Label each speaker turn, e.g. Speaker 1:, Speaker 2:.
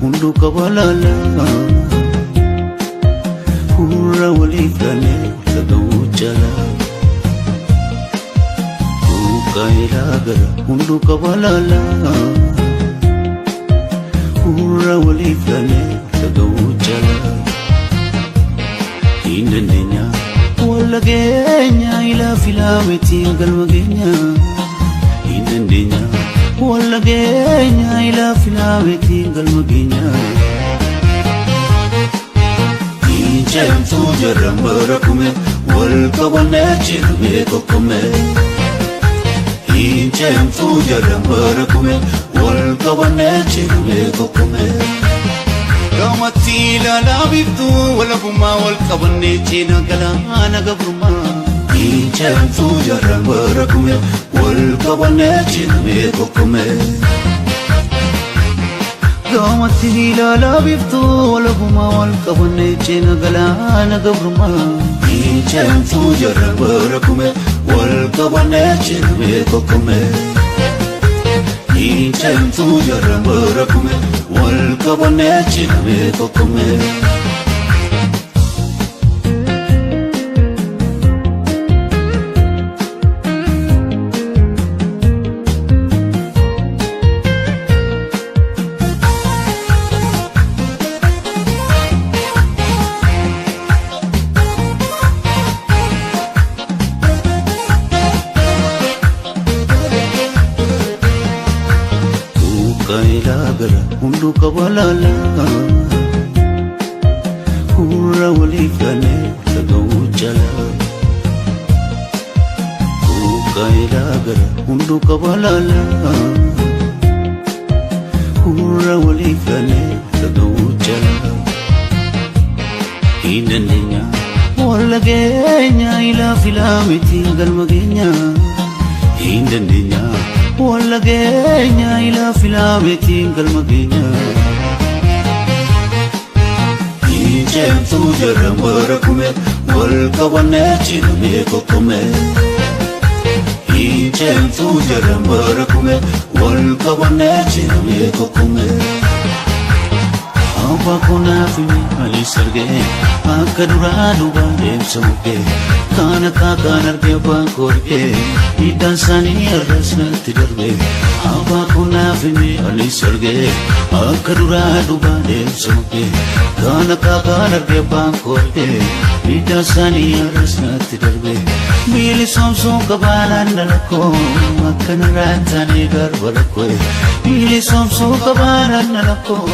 Speaker 1: Hunduu qaba laala. Hurra waliif galee dhaga'uu jala. Buqqaa'eelaa gara hunduu qaba laala. Hurra waliif galee dhaga'uu jala. Hin dandeenya walla geenya ilaa filaa miti galma geenya. Hin dandeenya walla geenya ilaa filaa miti galma geenya. Injeentu jarran bara kume wal qabannee jirmee tokkome. Injeentu jarran bara kume wal qabannee jirmee tokkome. Gamatti ilaalaa biiftuu walabummaa wal qabannee ceena galaana gabrummaa. Injeentu jarran bara kume wal qabannee jirmee tokkome. Gamatti ilaalaa biiftuu walabummaa wal qabannee ceena galaana gabrummaa. Injeentu jarran bara kume wal qabannee jirmee tokkome. Injeentu jarran bara kume wal qabannee jirmee tokkome. Buqqaa'eelaa gara hunduu qaba laala. Hurra waliif galee dhaga'uu jala. Buqqaa'eelaa gara hunduu qaba laala. Hurra waliif galee dhaga'uu jala. Hin dandeenya walla geenya ilaa filaa miti galma geenya. Hin dandeenya walla geenya ilaa filaa miti galma geenya. Injeentu jarran bara kume wal qabannee jirmee tokkome. Injeentu jarran bara kume wal qabannee jirmee tokkome. Abbaa koonaaf anis argee akka duraa duuba deemsa mukkee kan akka kan argee abbaan koo argee hiddaan isaanii arras natti darbe. Abbaa koonaaf anis argee akka duraa duuba deemsa mukkee kan akka kan argee abbaan koo argee hiddaan isaanii arras natti darbe. Bilisomsuun qabaanaan dalakkoo akka narraa taanee garba lakkoo. Bilisomsuun qabaanaan dalakkoo.